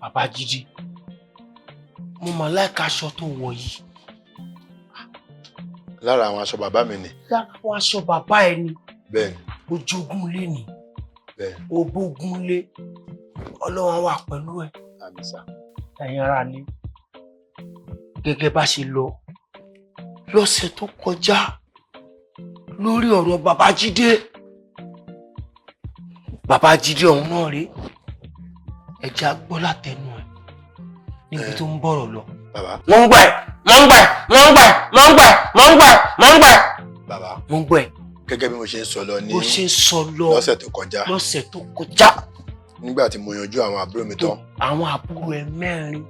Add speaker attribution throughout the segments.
Speaker 1: Babájídé, mo mà láìka aṣọ tó wọ̀ yìí.
Speaker 2: Lára àwọn aṣọ bàbá mi ni.
Speaker 1: Lára àwọn aṣọ bàbá ẹ ni.
Speaker 2: Bẹ́ẹ̀ni.
Speaker 1: Ojogún lé ni.
Speaker 2: Bẹ́ẹ̀ni.
Speaker 1: Obógun lé. Ọlọ́run wà pẹ̀lú ẹ.
Speaker 2: Àmín sà.
Speaker 1: Ẹ̀yin ará ni, gẹ́gẹ́ bá ṣe lọ lọ́sẹ̀ tó kọjá lórí ọ̀rọ̀ Babájídé, Babájídé ọ̀hún náà rí ẹja gbọ́ látẹnu ẹ̀ níbi tó ń bọ̀rọ̀ lọ.
Speaker 2: Bàbá.
Speaker 1: Mo ń gbọ́ ẹ̀, mo ń gbọ́ ẹ̀, mo ń gbọ́ ẹ̀, mo ń gbọ́ ẹ̀, mo ń gbọ́ ẹ̀, mo ń gbọ́ ẹ̀.
Speaker 2: Bàbá.
Speaker 1: Mo ń gbọ́ ẹ̀.
Speaker 2: Gẹ́gẹ́ bí mo ṣe ń sọ lọ ní
Speaker 1: Bó ṣe ń sọ lọ
Speaker 2: lọ́sẹ̀ tó kọjá.
Speaker 1: Lọ́sẹ̀ tó kọjá.
Speaker 2: Nígbà tí mo yanjú àwọn àbúrò mi tán.
Speaker 1: Àwọn àbúrò ẹ mẹ́rin.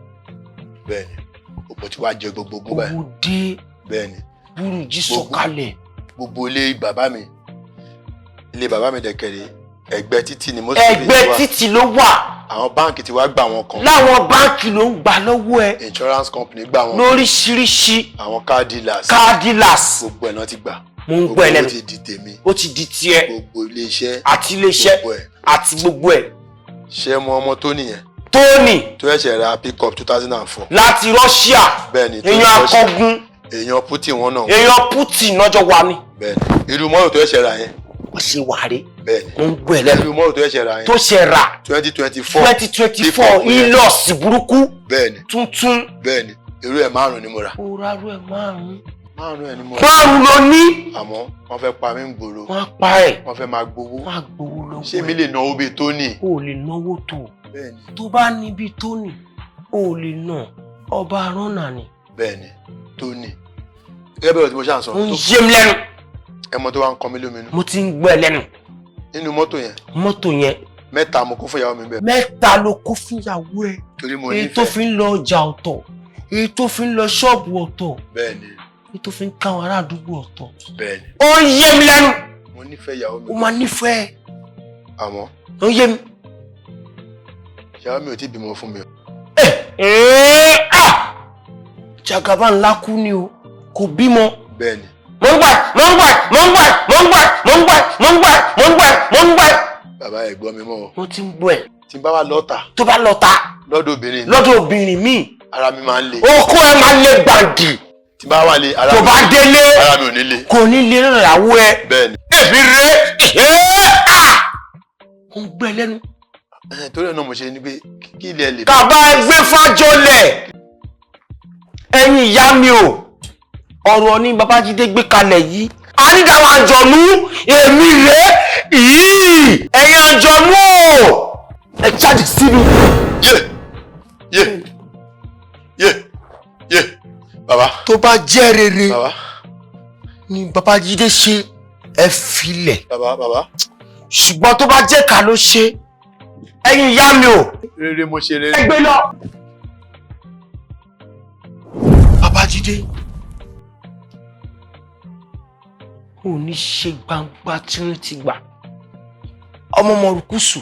Speaker 2: Bẹ́ẹ̀ni, òpó tí wàá jẹ gbogbo ogún báyìí.
Speaker 1: Owó dé.
Speaker 2: Bẹ́ẹ̀ni.
Speaker 1: Burújí sọ̀kalẹ̀.
Speaker 2: Gbogbo ilé bàbá mi, ilé bàbá mi dẹ̀kẹ̀rẹ̀, ẹ̀gbẹ́ títì ni mo sì
Speaker 1: Ẹ̀gbẹ́ títì ló wà.
Speaker 2: Àwọn báǹkì ti wá gbà wọn kan.
Speaker 1: Láwọn báǹkì ló ń gbà lọ́wọ́ ẹ.
Speaker 2: Insurance company gbà wọn.
Speaker 1: Lóríṣiríṣi.
Speaker 2: Àwọn car dealers.
Speaker 1: Car dealers.
Speaker 2: Gbogbo ẹ̀ náà ti gbà.
Speaker 1: Mo ń gbọ́ ẹ lẹ́nu.
Speaker 2: Gbogbo ti di tèmi.
Speaker 1: Ó ti di tiẹ̀.
Speaker 2: Gbogbo ilé iṣẹ́.
Speaker 1: Àti ilé iṣẹ́.
Speaker 2: Gbogbo ẹ̀.
Speaker 1: Àti gbogbo ẹ̀.
Speaker 2: Ṣé mo ọmọ tó nìyẹn?
Speaker 1: Tóní.
Speaker 2: Tó ṣẹ̀ṣẹ̀ ra pickup 2004.
Speaker 1: Láti Russia.
Speaker 2: Bẹ́ẹ̀ni. Tó
Speaker 1: Èèyàn
Speaker 2: Russia.
Speaker 1: akọgun.
Speaker 2: Èèyàn Putin wọn náà.
Speaker 1: Èèyàn Putin lọ́jọ́ wa ni.
Speaker 2: Bẹ́ẹ̀ni, irú mọ́tò tó ṣẹ̀ṣẹ̀ ra yẹn.
Speaker 1: Wọ́n ṣe wà rí.
Speaker 2: Bẹ́ẹ̀ni.
Speaker 1: Mo ń gbọ́ ẹ lẹ́nu.
Speaker 2: Irú mọ́tò tó ṣẹ̀ṣẹ̀ ra yẹn.
Speaker 1: Tó ṣe rà.
Speaker 2: 2024.
Speaker 1: 2024 Hilux burúkú.
Speaker 2: Bẹ́ẹ̀ni.
Speaker 1: Tuntun.
Speaker 2: Bẹ́ẹ̀ni, irú ẹ̀ márùn-ún ni mo rà.
Speaker 1: Ó rárú ẹ̀ márùn-ún.
Speaker 2: Márùn-ún ẹ̀ ni mo rà.
Speaker 1: Márùn-ún ló ní.
Speaker 2: Àmọ́ wọ́n fẹ́ pa mí ń gbòòrò.
Speaker 1: Wọ́n á pa ẹ̀.
Speaker 2: Wọ́n fẹ́ máa gbowó.
Speaker 1: Wọ́n á gbowó lọ́wọ́.
Speaker 2: Ṣé mi lè náwó bíi Tóní?
Speaker 1: O ò lè náwó tó.
Speaker 2: Bẹ́ẹ̀ni.
Speaker 1: Tó bá níbi Tóní, o ò lè ná. Ọba rọ́nà ni.
Speaker 2: Bẹ́ẹ̀ni, Tóní. Gẹ́gẹ́ bí ọ̀rọ̀ tí mo ṣáà ń sọ.
Speaker 1: Ó ń yé mi lẹ́nu.
Speaker 2: Ẹ mọ tó wá ń kọ mí lóminú.
Speaker 1: Mo ti ń gbọ́ ẹ lẹ́nu.
Speaker 2: Nínú mọ́tò yẹn.
Speaker 1: Mọ́tò yẹn.
Speaker 2: Mẹ́ta mo kó fún ìyàwó mi bẹ́ẹ̀.
Speaker 1: Mẹ́ta ló kó fún ìyàwó ẹ.
Speaker 2: Torí mo
Speaker 1: Èyí tó
Speaker 2: nífẹ̀ẹ́.
Speaker 1: fi ń lọ ọjà ọ̀tọ̀. Èyí tó fi ń lọ ṣọ́ọ̀bù ọ̀tọ̀.
Speaker 2: Bẹ́ẹ̀ni.
Speaker 1: Èyí tó fi ń káwọn ará àdúgbò ọ̀tọ̀.
Speaker 2: Bẹ́ẹ̀ni.
Speaker 1: Ó ń yé mi lẹ́nu.
Speaker 2: Mo nífẹ̀ẹ́ ìyàwó mi.
Speaker 1: Ó máa nífẹ̀ẹ́.
Speaker 2: Àmọ́.
Speaker 1: Ó ń yé mi.
Speaker 2: Ìyàwó mi ò tí ì bímọ fún mi o.
Speaker 1: Ee, ah! Jagaba ńlá kú ni o, kò bímọ.
Speaker 2: Bẹ́ẹ̀ni.
Speaker 1: Mo ń gbà, mo ń gbà, mo ń gbà, mo ń gbà, mo ń gbà, mo ń gbà, mo ń gbà, mo ń gbà.
Speaker 2: Bàbá ẹ̀ gbọ́ mi mọ́ o.
Speaker 1: Mo ti ń gbọ́ ẹ̀.
Speaker 2: Tí n bá wà lọ́ta.
Speaker 1: Tó bá lọ́ta.
Speaker 2: Lọ́dọ̀ obìnrin mi.
Speaker 1: Lọ́dọ̀ obìnrin mi.
Speaker 2: Ara mi máa ń le.
Speaker 1: Okó ẹ máa le gbàǹdì.
Speaker 2: Tí n bá wà lé ara
Speaker 1: Tó
Speaker 2: mi.
Speaker 1: bá délé.
Speaker 2: Ara mi ò ní le.
Speaker 1: Kò ní lè ìyàwó ẹ.
Speaker 2: Bẹ́ẹ̀ni.
Speaker 1: Èmi rè é. Mo ń gbọ́ ẹ lẹ́nu.
Speaker 2: Torí ẹ̀ náà mo ṣe ni pé kí ilẹ̀ lè.
Speaker 1: Kàbá ẹgbẹ́ fájọlẹ̀. Ẹ̀yin ìyá mi o, ọ̀rọ̀ ni Babájídé gbé kalẹ̀ yìí. Ànídàwọn àjọ̀nú èmi rè é yìí. Ẹ̀yin àjọ̀nú o, ẹ jáde sí mi.
Speaker 2: Yé yé yé yé bàbá.
Speaker 1: Tó bá jẹ́ rere
Speaker 2: Bàbá.
Speaker 1: ni Babájídé ṣe, ẹ filẹ̀.
Speaker 2: Bàbá, bàbá.
Speaker 1: Ṣùgbọ́n tó bá jẹ́ ká ló ṣe, ẹ̀yin ìyá mi o.
Speaker 2: Rere mo ṣe rere.
Speaker 1: Ẹ gbé lọ. Babájídé, ò ní ṣe gbangba tírín ti gbà. Ọmọ Mọ̀rùkùsù.